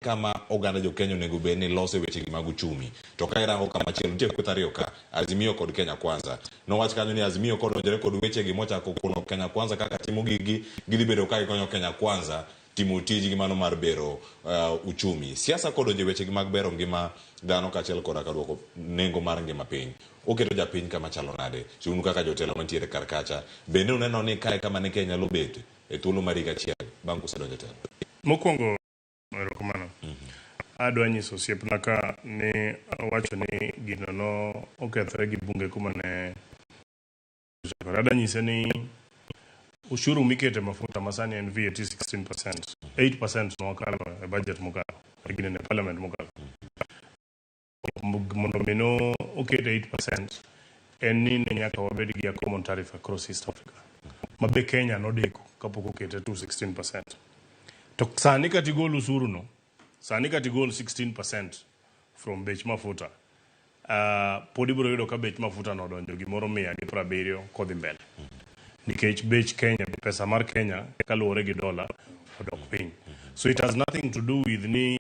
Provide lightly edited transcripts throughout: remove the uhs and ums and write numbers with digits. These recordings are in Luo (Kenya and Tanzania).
Kama oganda jo Kenya onego bed ni lose wechegi mag uchumi. To ka irango kama chielo, nitie kweth ariyo ka, Azimio kod Kenya Kwanza. Nowach kanyo ni Azimio kodonjore kod wechegi mochako kuno Kenya Kwanza kaka timo giggi, gidhi bedo ka gikonyo Kenya Kwanza timo tijgi mano mar bero uchumi. Siasa kodonjo e wechegi mag bero ngima dhano kaachiel koda ka duoko nengo mar ngima piny. Oketo japiny kama chalo nade? Un kaka jotelo mantiere kar kacha, bende uneno ni kae kama ne Kenya nyalo bet e thuolo mar higa achiel bang' kusedonjo e telo? Mokwongo erokamano. Adwa nyiso osiepna ka ni owacho ni gino no okethore gi bunge kuma ne ochakore. Adwa nyise ni ushuru mikete mafuta ma sani en VAT 16%, 8% nwakalo e budget mokalo, e ginene parliament mokalo. Mondo mi no oket 8% en ni ne nyaka wabed gi a common tariff across East Africa. Ma be Kenya nodeko kapok okete to 16%. To sani kata igol usuru no, sani kata igol 16% from bech mafuta, pod ibiro yudo ka bech mafuta no odonjo gimoro 170 kodhi mbele. Nikech bech Kenya, pesa mar Kenya kaluwore gi dola odok piny. So it has nothing to do with ni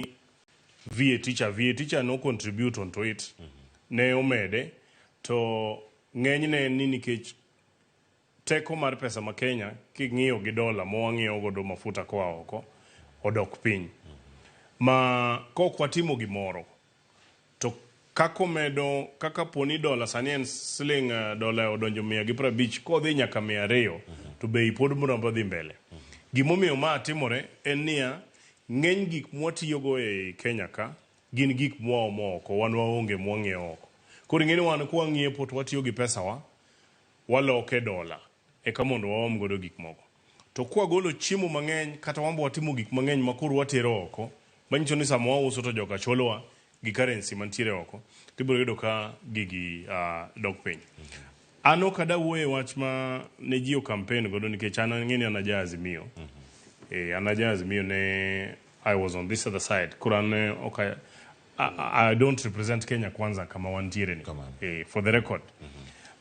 VAT cha, VAT cha no contribute onto it, ne omede, to ng'enyne ni nikech teko mar pesa ma Kenya king'iyo gi dola ma wang'iewo godo mafuta koa oko odok piny. Ma kok watimo gimoro to kaka omedo kaka poni dola sani en siling dola odonjo 150 kodhi nyaka 200 to bei pod biro dhi mbele. Gimomiyo ma timore en niya ng'eny gik mwatiyogo e Kenya ka gin gik mwaomo oko wan waonge mwang'iewo oko. Koro ing'e ni wan kwang'iepo to watiyo gi pesawa waloke dola eka mondo waom godo gik moko. To kwagolo chiemo mang'eny kata wan be watimo gik mang'eny ma koro watero oko manyiso ni sama wauso to joka chulowa gi currency mantiere oko tibiro yudo ka gigi dok piny. An ok ada wuoyo e wach ma ne ji o campaign godo nikech an ang'e ni an aja Azimio. An aja Azimio ne I was on this other side. Koro an ok I don't represent Kenya Kwanza kama wantiere ni. For the record.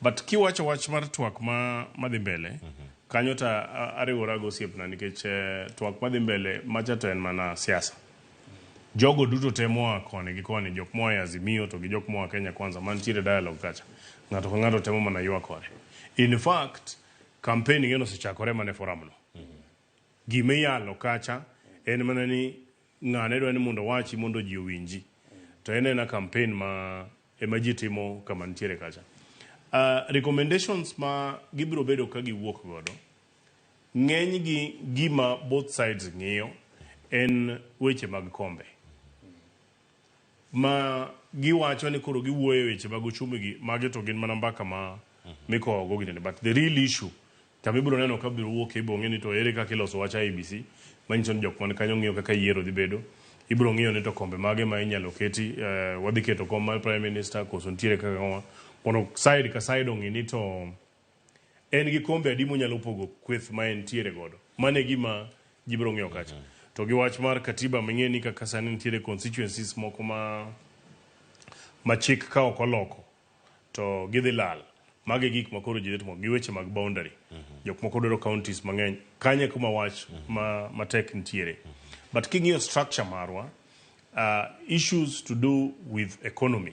But kiwacho wach mar twak ma madhi mbele, kanyo to ariwora gi osiepna nikech twak madhi mbele macha to en mana siasa. Jogo duto te moa koni gi koni, jok moa e Azimio to gi jok moa Kenya Kwanza mantiere dialogue kacha. Ng'ato ka ng'ato temo mana ywak kore. In fact, campaign ing'e osechakore mana e forum no. Gima iyalo kacha en mana ni ng'ane dwa ni mondo owachi mondo ji owinji. To en ena campaign ma ema ji timo kama nitiere kacha. Recommendations ma gibiro bedo ka giwuok godo ng'eny gi gima both sides ng'iyo en weche mag kombe ma giwacho ni koro giwuoyo e weche mag uchumi gi magi to gin mana mbaka ma mikowo go ginene but the real issue kama ibiro neno ka biro wuok ibiro ng'e ni to ere kaka iloso wach IEBC manyiso ni jok man kanyo ng'iyo kaka yiero dhi bedo ibiro ng'iyo ni to kombe mage ma inyalo keti wadhi keto kom mar prime minister koso nitiere kaka ng'owa mondo side ka side ong'i ni to en gi kombe adi monyalo pogo kweth ma entiere godo mano e gima ji biro ng'iyo kacha to gi wach mar katiba ming'e ni kaka sani nitiere constituencies moko ma chik ka ok oloko to gidhi lal mago e gik ma koro ji dhi timo gi weche mag boundary jok moko dwaro counties mang'eny kanyo e kuma wach ma matek nitiere but king'iyo structure marwa issues to do with economy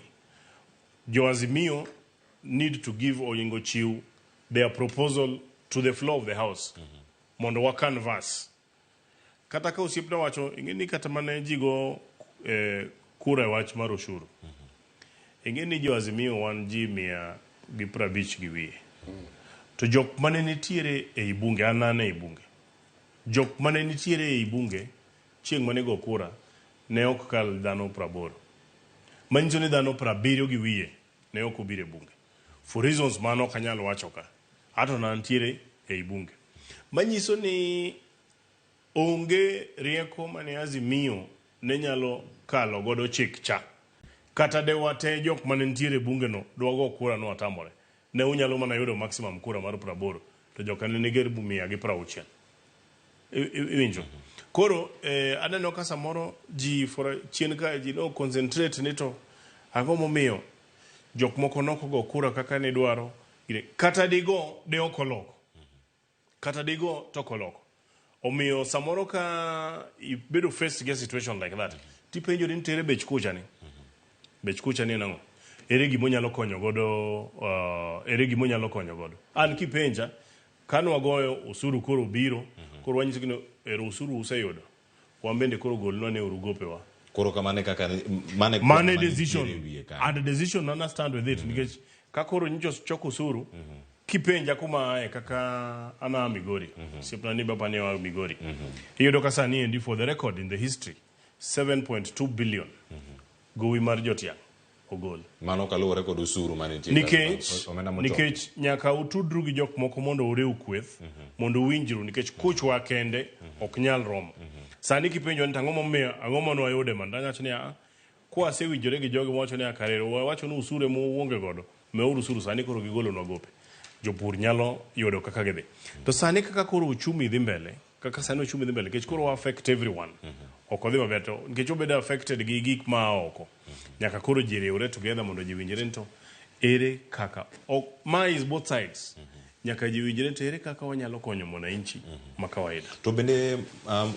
jo Azimio need to give Ogingo chiw their proposal to the floor of the house mondo wa canvas kata ka osiepna wacho ing'e ni kata mane ji go kura e wach mar ushuru ing'e ni jo Azimio wan ji 150 gi wiye to jok mane nitiere ei bunge an an ei bunge jok mane nitiere ei bunge chieng' mane go kura ne ok kal dhano 80 manyiso ni dhano 70 gi wiye ne ok obiro e bunge for reasons mano ok anyal wacho ka ato nantiere ei bunge manyiso ni onge rieko mane Azimio ne nyalo kalo godo chik cha kata de wate jok mane nitiere e bunge no dwago kura no watamore ne unyalo mana yudo maximum kura mar 80 to joka ne nigi 160 iwinjo koro aneno ka samoro ji for chien ka ji no concentrate ni to ang'o momiyo jok moko nok go kura kaka nidwaro kata digo de ok oloko kata digo to ok oloko omiyo samoro ka ibedo faced gi a situation like that Tipenjori ni tere bech kucha ni. Bech kucha ni en ang'o? Ere gima onyalo konyo godo, ere gima onyalo konyo godo? An kipenja, kane wagoyo osuru koro obiro, koro wanyisogi ni ero osuru useyudo. Wan bende koro golnwa ne uru gopewa. Koro kamano e kaka mane Mane decision and decision na stand with it nikech ka koro nyicho choko osuru kipenja kuma ae kaka an aa Migori osiepna ni baba ni oa Migori iyudo ka sani endi for the record in the history 7.2 billion gowi mar jotiang' ogol. Mano kaluwore kod osuru manitie nikech nikech nyaka utudru gi jok moko mondo uriw kweth mondo uwinjru nikech kuchwa kende ok nyal romo. Sani kipenjwa ni to ang'o momiyo ang'o mane wayude man tanyawacho ni aa kwasewinjore gi jogi wawacho ni akarero wawacho ni usuru ema uonge godo meuru usuru sani koro gigolonwa gope jopur nyalo yudo kaka gidhi to sani kaka koro uchumi dhi mbele kaka sani uchumi dhi mbele nikech koro wa affect everyone ok odhi maber to nikech obedo affected gi gik ma oko nyaka koro ji riwre together mondo ji winjre ni to ere kaka ok, ma is both sides nyaka ji winjre to ere kaka wanyalo konyo mwananchi ma kawaida. To bende